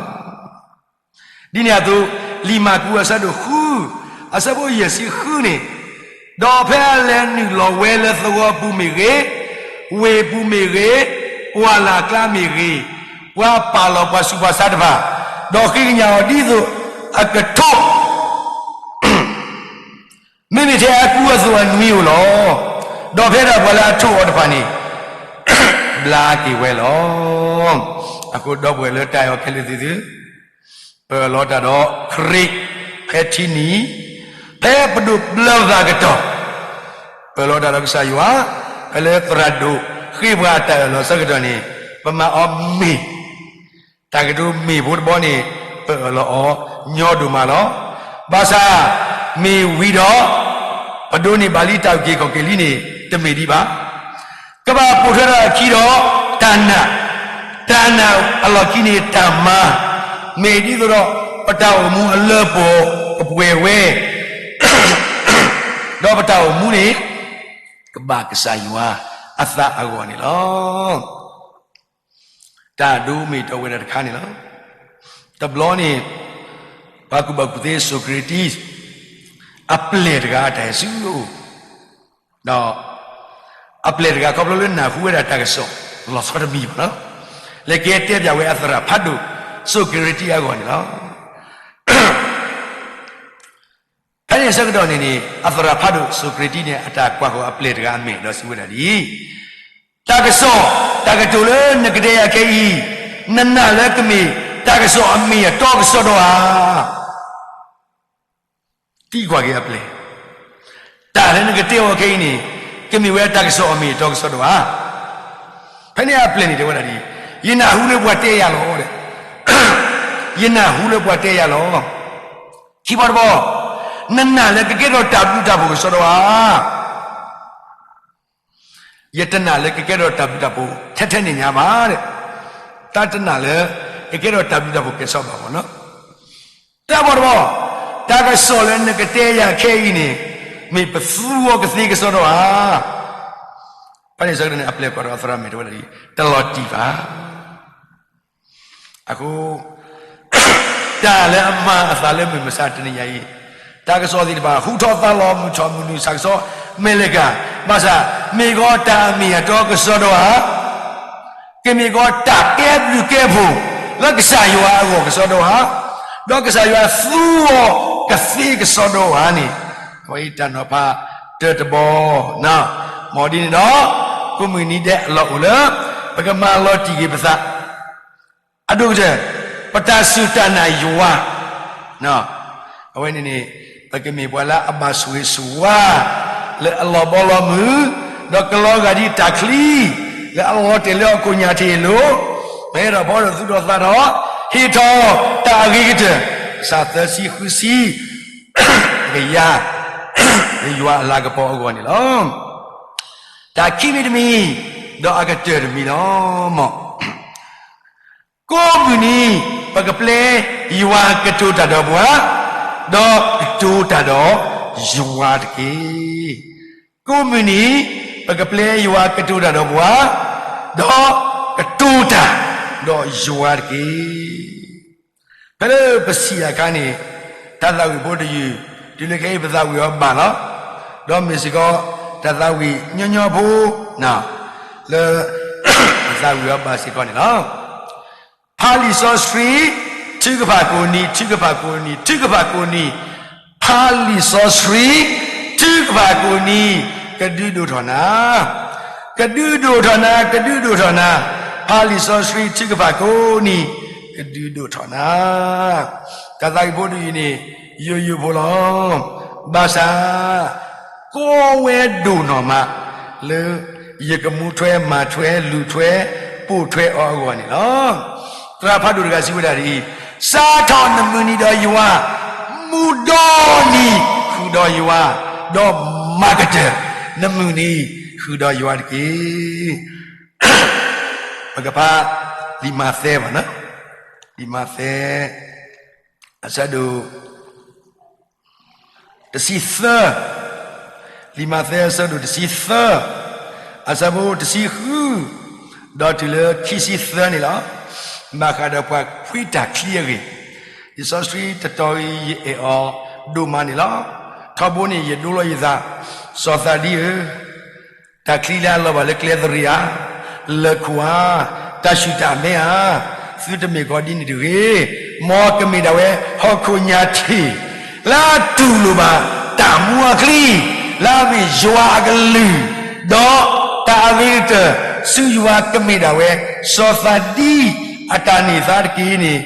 ဒ်န့ၣ်အသိး, လံာ်မၢ်ကူးအဆၢဒိၣ်ဃု, အဆၢဖိယဲၢ်ဆံဃုန့ၣ်, ဒီးဖဲအလဲၤနုာ်လီၤဝဲလၢသဝီပူၤမ့ၢ်ဂ့ၤ, ဝ့ၢ်ပူၤမ့ၢ်ဂ့ၤ, ပှၢ်လၢ်ကျါမ့ၢ်ဂ့ၤ, ပှၤပာ်လီၤပှၤဆူးပှၤဆါတဖၣ်, ဒီးဃ့ကညးအီၤဒ်သိးအကထိ မ့မ့ၢ်ထဲအကူအသိးအနွံအိၣ်လီၤ. ဒီးဖဲဒၣ်ပှၤလၢအထိးအီၤတဖၣ်န့ၣ် ဘျါက့ၤဝဲလီၤ. အဃိဒီပုၢ်ဝဲၢ်လၢတၢ်အဲၣ်အီၤခဲလၢာ်သ့ၣ်ဧၢ, ပအၢၣ်လီၤတၢ်ဒီးခရံာ်ဖဲထံနံၤ, ဖဲပဒိးဘျၢသးကတီၢ်, ပအၢၣ်လီၤတၢ်ဒီးကစၢ်ယွၤ, ဖဲလၢသရၣ်ဒိၣ်ဃ့ပှၤအတၢ်အၢၣ်လီၤဆၢကတီၢ်န့ၣ်, ပမၤအီၤမ့ၢ် တၢ်ကတိၤမ့ၢ်ဖိတဘီန့ၣ် ပအၢၣ်လီၤအီၤညီဒိၣ်မးလီၤ. ဘၣ်ဆၣ်, မ့ၢ်ဝံၤဒီး ပဒိးန့ၢ်ဘၣ်လံတၢ်အုၣ်က့ၤခီၣ်က့ၤလံန့ၣ် တမ့ၢ်ဒံးဘၣ်. ကဘၣ်ပိာ်ထွဲထီၣ်အခံဒီးတၢ်နာ်, တၢ်နာ်အလီၢ်ခံန့ၣ်တၢ်မၤ, မ့ၢ်ဒ်သိးဒီး ပတၢ်အိၣ်မူအလၢပှဲၤကပှဲၤဝဲ, ဒီးပတၢ်အိၣ်မူန့ၣ် ကဘၣ်ကစၢ်ယွၤအသးအဂီၢ်န့ၣ်လီၤ. တၢ်ဒိမ့ၢ်တအိၣ်ဝဲဒၣ်တခါန့ၣ်လီၤ. တဘျီန့ၣ် ပှၤကူၣ်ဘၣ်ကူၣ်သ့ Socrates အပျဲၢ်တဂၤအတၢ်ဟဲဆူအအိၣ်, ဒီးအပျဲၢ်တဂၤခီဖျိလၢနၢ်ဟူဝဲဒၣ်တၢ်ကစီၣ် လီၤဆီတမံၤဘၣ်လီၤ, လဲၤက့ၤတဲပၠးဝဲအသရၣ်ဖးဒိၣ် Socrates အဂီၢ်န့ၣ်လီၤ. ဖဲန့ၣ်အဆၢကတီၢ်န့ၣ်န့ၣ် အသရၣ်ဖးဒိၣ် Socrates န့ၣ် အတၢ်ကွၢ်ဃီၤအပျဲၢ်တဂၤအမဲာ်ဒီးစံးဝဲဒၣ်ဒ်အံၤ, တၢ်ကစီၣ် တၢ်ကတိၤလၢနကတဲယၤခဲအံၤ, နနာ်လၢကမ့ၢ်တၢ်ကစီၣ်အမ့ၢ်အတီကစီၣ်ဒီးဧါ. သံကွၢ်က့ၤအပျဲၢ်, တၢ်လၢနကတဲအီၤခဲအံၤန့ၣ် ကမ့ၢ်ဝဲတၢ်ကစီၣ်အမ့ၢ်အတီကစီၣ်ဒီးဧါ. ဖဲန့ၣ်အပျဲၢ်န့ၣ်တဲဝဲဒၣ်ဒ်အံၤ, ယနၢ်ဟူလၢပှၤတဲယၤလီၤ. ယနၢ်ဟူလၢပှၤတဲယၤလီၤ. ခံဘီတဘီ, နနာ်လၢကကဲထီၣ်တၢ်ဘျုးတၢ်ဖှိၣ်ကစီၣ်ဒီးဧါ. ယတနာ်လၢကကဲထီၣ်တၢ်ဘျုးတၢ်ဖှိၣ်ထဲထဲန့ၣ်ညါဘၣ်. တၢ်တနာ်လၢ ကကဲထီၣ်တၢ်ဘျုးတၢ်ဖှိၣ်ကဲထီၣ်ဘၣ်မ့ၢ်နီၤ. တၢ်ဘီတဘီ, တၢ်ကစီၣ်လၢနကတဲယၤခဲအံၤန့ၣ် မ့ၢ်ပသူအီၤကသ့ကစီၣ်ဒီးဧါ. ဖဲန့ၣ်ဆၢကတီၢ်န့ၣ် အပျဲၢ်ကွၢ်ဒီးအသရၣ်မဲာ်တဲဝဲဒၣ်ဒ်အံၤ, တလီၤတံၢ်ဘၣ်. အဃိ တၢ်လၢအမၤအသးလၢမုၢ်မဆါတနံၤညါအံၤ, တၢ်ကစီၣ်သ့ၣ်တဖၣ် ဟူထီၣ်သါလီၤ မုၢ်ထီၣ်မုၢ်နုာ် ဆၣ်ကဆီ မဲာ်လဲၤကၤ, ဘၣ်ဆၣ် မ့ၢ်ကီးတၢ်အမ့ၢ်အတီကစီၣ်ဒီးဧါ, ကမ့ၢ်ကီးတၢ်ကဲဘျုးကဲဖှိၣ်လၢကစၢ်ယွၤအဂီၢ်ကစီၣ်ဒီးဧါ, ဒီးကစၢ်ယွၤသူအီၤကသ့ကစီၣ်ဒီးဧါန့ၣ်, အဝဲအံၤတၢ်နီၤဖးတၢတဘီ, မ်ဒ်န့ၣ်ဒီး ကိးမုၢ်နံၤဒဲးအလီၢ်အိၣ်လၢ ပကမၤလီၤတံၢ်က့ၤပသး အဒိၣ်ကတၢၢ်, ပတၢ်စူၢ်တၢ်နာ်ယွၤ, အဝဲန့ၣ်န့ၣ် ပကမ့ၢ်ပှၤလၢအဘၣ်ဆိၣ်ဂ့ၤဆိၣ်ဝါ လၢအလီၤဘီလီၤမုၢ်, ဒီးကလီၤဂာ်ဒ်တၢ်ချံ လၢအလီၤတဲာ်လၢဟီၣ်ခိၣ်ညါတ့ၢ်အလိၤ, ပဟဲထီၣ်ဖီဒီးသူၣ်ထီၣ်သးထီၣ်, ဟ့ၣ်ထီၣ်တၢ်အဂ့ၤကတၢၢ်, စးသၢဆံဃုဆံ ကယၤ လၢယွၤအလၤကပီၤအဂီၢ်န့ၣ်လီၤ. တၢ်ခံမံၤတမံၤ, ဒီးအကတၢၢ်တမံၤလီၤ. မ် ကိးမုၢ်နံၤ ပကပျဲယွၤကတိၤတၢ်ဒီးပှၤ, ဒီးကတိၤတၢ်ဒီးယွၤတက့ၢ်. ကိးမုၢ်နံၤ ပကပျဲယွၤကတိၤတၢ်ဒီးပှၤ, ဒီးကတိၤတၢ်ဒီးယွၤတက့ၢ်. ဖဲလၢပဆံးအခါန့ၣ် တၢ်သးဝံၣ်ဖိတယုၢ် တုၤလၢခဲအံၤပသးဝံၣ်အီၤဘၣ်လီၤ. ဒီးမ့ၢ်စ့ၢ်ကီး တၢ်သးဝံၣ်ညီညီဖိ လၢ ပသးဝံၣ်အီၤဘၣ်စ့ၢ်ကီးန့ၣ်လီၤ. ဖးလံာ်စီဆှံ ထုကဖၣ်ကိးနံၤ ထုကဖၣ်ကိးနံၤ ထုကဖၣ်ကိးနံၤ, ဖးလံာ်စီဆှံ ထုကဖၣ်ကိးနံၤ, ကဒုးဒိၣ်ထီၣ်နၤ, ကဒုးဒိၣ်ထီၣ်နၤ ကဒုးဒိၣ်ထီၣ်နၤ, ဖးလံာ်စီဆှံ ထုကဖၣ်ကိးနံၤ, ကဒုးဒိၣ်ထီၣ်နၤ. တၢ်သးဝံၣ်ဖိတယုၢ်န့ၣ် ယိယိဖိလီၤ. ဘၣ်ဆၣ် ကိးဝဲဒိၣ်နီၢ်မး လၢယကမူထွဲမၤထွဲလူၤထွဲ ပိာ်ထွဲအီၤအဂီၢ်န့ၣ်လီၤ. သရၣ်ဖးဒိၣ်တဂၤစံးဝဲဒၣ်ဒ်အံၤ, စးထီၣ်နမုၢ်နံၤဒီးယွၤ, မူဒီနံၤဃုာ်ဒီးယွၤ, ဒီးမၤကတၢၢ်နမုၢ်နံၤဃုာ်ဒီးယွၤတက့ၢ်. ပကဖး လံာ်မးသဲဘၣ်, လံာ်မးသဲ အဆၢဒိၣ် တဆံသၢ, လံာ်မးသဲအဆၢဒိၣ်တဆံသၢ, အဆၢဖိတဆံဃု ဒီးတုၤလၢခံဆံသၢန့ၣ်လီၤ. ဘၣ်ဃးဒီးပှၤဖှံတၢ်ချံအဂ့ၢ်, လံာ်စီဆှံတတီၤအံၤယအဲၣ်အီၤဒိၣ်မးန့ၣ်လီၤ. ထီဘိန့ၣ်ယဒိလီၤယသး, စီၤသးဒံဧၢ, တၢ်ချံလၢအလီၤဘၣ်လၢကျဲသရံးဧါ, လၢခိၣ်ဧါ, တၢ်ဆူၣ်တၢ်မဲဧါ, သုတမ့ၢ်ကီးဒ်န့ၣ်တဂ့ၤ. မ်ကမ့ၢ်ဒၣ်ဝဲဟီၣ်ခိၣ်ညါထံး လၢအတူၢ်လိာ်ဘၣ်တၢ်မူအချံ, လၢအမ့ၢ်ယွၤအကလုၢ်, ဒီးတၢ်အဂ့ၤကတၢၢ်ဆူယွၤကမ့ၢ်ဒၣ်ဝဲ စီၤသးဒံအတၢ်န့ၢ်သါတက့ၢ်န့ၣ်,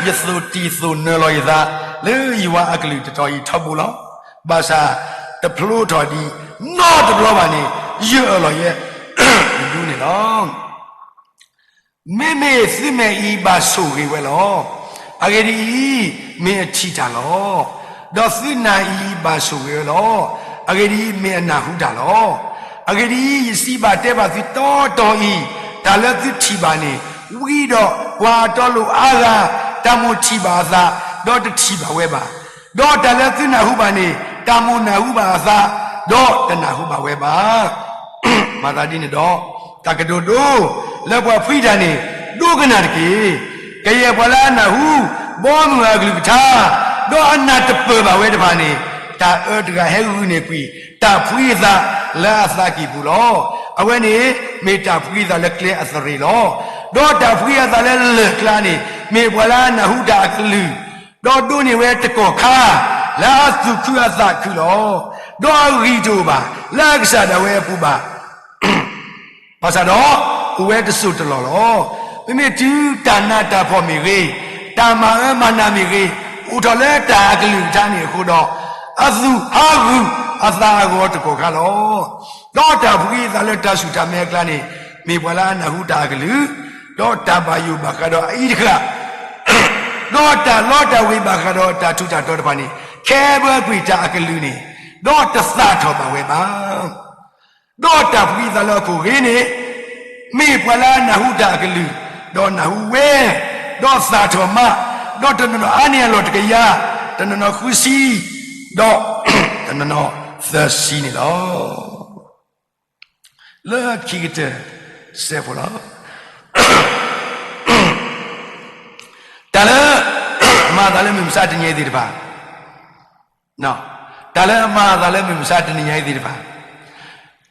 ယသိၣ်တံၢ်သိၣ်နၢၤလီၤယသး လၢယွၤအကလုၢ်တတီၤအံၤထီဘိလီၤ. ဘၣ်ဆၣ်တဖျိထီၣ်ဒံးနီတဘျီဘၣ်န့ၣ် ယအၢၣ်လီၤယဲဒူန့ၣ်လီၤ. မ့မ့ၢ်သုမဲာ်အံၤဘၣ်ဆိၣ်ဂ့ၤဝဲလီၤ. အဂ့ၢ်ဒ်အံၤ, မ့ၢ်အထံၣ်တၢ်လီၤ. ဒီးသုနၢ်အံၤဘၣ်ဆိၣ်ဂ့ၤဝဲလီၤ. အဂ့ၢ်ဒ်အံၤ, မ့ၢ်အနၢ်ဟူတၢ်လီၤ. အဂ့ၢ်ဒ်အံၤ, ယစံးဘၣ်တဲဘၣ်သုတီတီအံၤ, တၢ်လၢသုထံၣ်ဘၣ်န့ၣ်, ဝံဒီးပှၤအတီအလိၤအါဂၤ, တၢ်မိၣ်ထံၣ်ဘၣ်အသး, ဒီးတထံၣ်ဘၣ်ဝဲဘၣ်. ဒီးတၢ်လၢသုနၢ်ဟူဘၣ်န့ၣ်, တၢ်မိၣ်နၢ်ဟူဘၣ်အသး, ဒီးတနၢ်ဟူဘၣ်ဝဲဘၣ်. မၤသးဒ်န့ၣ်ဒီး, တၢ်ကတိၤဒိလၢပှၤဖှံတၢ်န့ၣ်, ဒိကနၣ်တက့ၢ်. ကယဲၢ်ပှၤလၢအနၢ်ဟူ ဘီမုၢ်အကလုၢ်ကထါ, ဒီးအနၢ်တပၢၢ်ဘၣ်ဝဲတဖၣ်န့ၣ်, တၢ်အၢတဂၤဟဲဂုာ်န့ၢ်ကွံာ် တၢ်ဖှံအသးလၢအသးကံၢ်ပူၤလီၤ. အဝဲန့ၣ်မ့ၢ်တၢ်ဖှံအသးလၢကျဲအသရ့ၤလီၤ. ဒီးတၢ်ဖှံအသးလၢလၢၢ်ကျါန့ၣ်, မ့ၢ်ပှၤလၢအနၢ်ဟူတၢ်အကလုၢ်, ဒီးဒိးန့ၢ်ဝဲတကီၢ်ခါ, လၢအသူၣ်ခုအသးခုလီၤ. ဒီးအဂံၢ်တအိၣ်ဘၣ် လၢအကစၢ်ဒၣ်ဝဲအပူၤဘၣ်. ဘၣ်ဆၣ်ဒီး, အိၣ်ဝဲတစိၢ်တလီၢ်လီၤ. မ့မ့ၢ်တုၤတၢ်နးတၢ်ဖှီၣ်မ့ၢ်ဂ့ၤ, တၢ်မၤအၢမၤနးမ့ၢ်ဂ့ၤ, အိၣ်ထီၣ်လၢတၢ်အကလုၢ်ကထါန့ၣ်အဃိဒီး, အသူၣ်ဟးဂူာ်အသးအဂီၤတကီၢ်ခါလီၤ. ဒီးတၢ်ဖှံအသးလၢတၢ်ဆူၣ်တၢ်မဲအကျါန့ၣ်, မ့ၢ်ပှၤလၢအနၢ်ဟူတၢ်အကလုၢ်, ဒီးတၢ်ဘၣ်ယိၣ်ဘၣ်ဃးဒီးအအံၤတဃၣ်, ဒီးတၢ်လီတၢ်ဝ့ၤဘၣ်ဃးဒီးတၢ်ထူးတၢ်တီၤတဖၣ်န့ၣ်, ခဲဘၢကွံာ်တၢ်အကလုၢ်န့ၣ်, ဒီးတသၣ်ထီၣ်ဘၣ်ဝဲဘၣ်. ဒီးတၢ်ဖှံအသးလၢဟီၣ်ခိၣ်ဂ့ၤန့ၣ်, မ့ၢ်ပှၤလၢအနၢ်ဟူတၢ်အကလုၢ်, ဒီးနၢ်ဟူဝဲ, ဒီးသၣ်ထီၣ်မး, ဒီးတနီၤနီၤအါန့ၢ်အလီၢ်တကယၤ, တနီၤနီၤဃုဆံ, ဒီးတနီၤနီၤသၢဆံန့ၣ်လီၤ. လၢခံကတၢၢ်စဲးဖိလီၤ. တၢ်လၢ မၤအသးလၢမုၢ်မဆါတနံၤအံၤသ့ၣ်တဖၣ်, တၢ်လၢအမၤအသးလၢမုၢ်မဆါတနံၤညါအံၤသ့ၣ်တဖၣ်,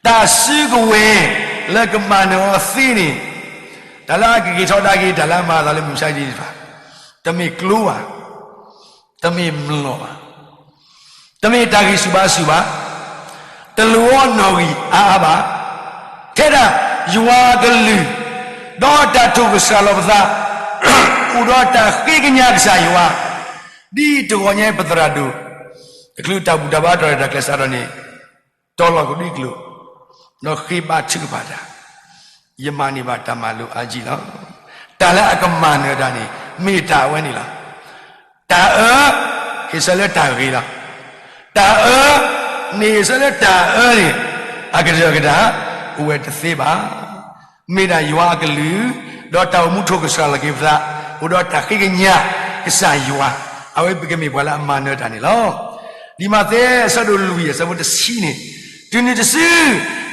တၢ်စုကဝဲၤလၢကမၤနၢၤအီၤသ့န့ၣ်, တၢ်လၢအကက့ၤထီဒါက့ၤ တၢ်လၢအမၤအသးလၢမုၢ်မဆါတနံၤသ့ၣ်တဖၣ်, တမ့ၢ်ကျိဘၣ်, တမ့ၢ်မျိာ်လီၤဘၣ်, တမ့ၢ်တၢ်ဂံၢ်ဆူၣ်ဘါဆူၣ်ဘၣ်, တလိၣ်အီၤနီၣ်ဂံၢ်အါအါဘၣ်, ထဲဒၣ်ယွၤအကလုၢ်, ဒီးတၢ်ထိၣ်ကစှၤလီၤပသး, အိၣ်ဒီးတၢ်ဃ့ကညးကစၢ်ယွၤ, ဒ်တဂီၤညါပသရၣ်ဒိၣ်, တချုးတၢ်ဘူၣ်တၢ်ဘါတၢ်ရဲၣ်တၢ်ကျဲၤစးထီၣ်န့ၣ်, တီလီၤကဒွံကျိာ်, ဒီးဃ့ဘါထုကဖၣ်တၢ်, ယမၤန့ၢ်ဘၣ်တၢ်မၤလိာ်အါကံလီၤ. တၢ်လၢအကမၤနၢၤတၢ်န့ၣ် မ့ၢ်တၢ်အဝဲန့ၣ်လီၤ. တၢ်အၢ, ဟ့ၣ်ဆၢလၢတၢ်ဂ့ၤလီၤ. တၢ်အၢ, မ့ၢ်ဟ့ၣ်ဆၢလၢတၢ်အၢန့ၣ်, အကတၢၢ်ကတၢၢ်, အိၣ်ဝဲတသ့ဘၣ်. မ့ၢ်ဒၣ်ယွၤအကလုၢ်, ဒီးတၢ်အိၣ်မူထိၣ်ကစှၤလီၤက့ၤပသး, အိၣ်ဒီးတၢ်ဃ့ကညးကစၢ်ယွၤ, အဝဲပကမ့ၢ်ပှၤလၢအမၤနၢၤတၢ်န့ၣ်လီၤ. ဒ်မးသဲအဆၢဒိၣ်လွံၢ်အဆၢဖိတဆံန့ၣ်, တုၤနုၤတစု,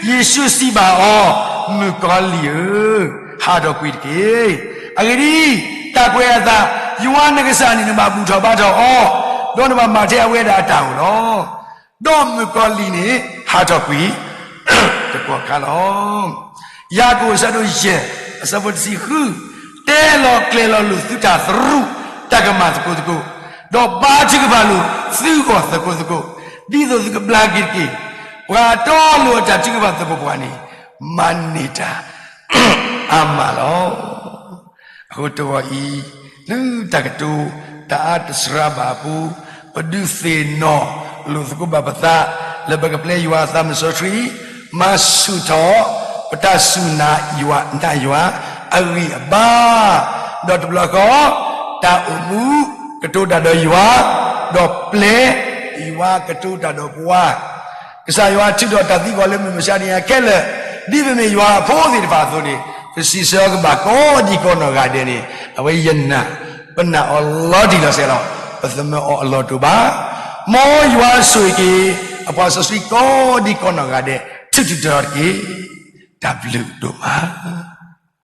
ယ့ၣ်ၡူးစံးဘၣ်အီၤ, မုၣ်ကီၤလံၢ်ဧၢ, ဟးထီၣ်ကွံာ်တက့ၢ်. အဂ့ၢ်ဒ်အံၤ, တၢ်ကွဲးအသး, ယွၤနကစၢ်န့ၣ်နဘၣ်ဘူၣ်ထီၣ်ဘါထီၣ်အီၤ, ဒီးနဘၣ်မၤထဲအဝဲဒၣ်အတၢ်အိၣ်လီၤ. ဒီးမုၣ်ကီၤလံၢ်န့ၣ်ဟးထီၣ်ကွံာ် တကီၢ်ခါလီၤ. ယၤကိာ်အဆၢဒိၣ်ယဲၢ်အဆၢဖိတဆံဃု, တဲလီၤကျဲၤလီၤလိာ်သုတၢ်သရူးတၢ်ကမၣ်သကိးသကိး, ဒီးဘါထုကဖၣ်လိာ်သုဂီၢ်သကိးသကိး, ဒ်သိးသုကဘျါက့ၤတက့ၢ်. ပှၤအတီအလိၤအတၢ်ထုကဖၣ်သပှၢ်ပှၢ်န့ၣ်, မၤန့ၢ်တၢ်အါမးလီၤ. အဃိတဂီၤအံၤ, လၢတၢ်ကတိၤတၢ်အါတစှၤဘၣ်အပူၤ, ပဒုးသ့ၣ်နီၣ်လိာ်သကိးဘၣ်ပသး, လၢပကပျဲယွၤအသးမုၢ်စီဆှံ, မၤဆူၣ်ထီၣ်ပတၢ်စူၢ်နာ်ယွၤ, နာ်ယွၤအဂံၢ်အဘါ, ဒီးတဘျီဃီ, တၢ်အိၣ်မူကတိၤတၢ်ဒီးယွၤ, ဒီးပျဲယွၤကတိၤတၢ်ဒီးပှၤ ကစၢ်ယွၤထုးထီၣ်တၢ်သံကွၢ်လၢမုၢ်မဆါတနံၤအံၤခဲလၢာ်, ဒ်ပမ့ၢ်ယွၤအဖိသ့ၣ်တဖၣ်အသိးန့ၣ်, ပစံးဆၢကဘၣ်ကိးဒံကိးနီၢ်ဂၤဒဲးန့ၣ်, အဝဲယနာ်, ပနာ်အီၤလီၤတံၢ်လီၤဆဲးလီၤ, ပသမၢအီၤအလီၢ်တအိၣ်ဘၣ်. မ်ယွၤဆိၣ်ဂ့ၤက့ၤ အပှၤစီဆှံကိးဒံကိးနီၢ်ဂၤဒဲး, ထုးထီၣ်တက့ၢ်. တၢ်ဘျုးဒိၣ်မး.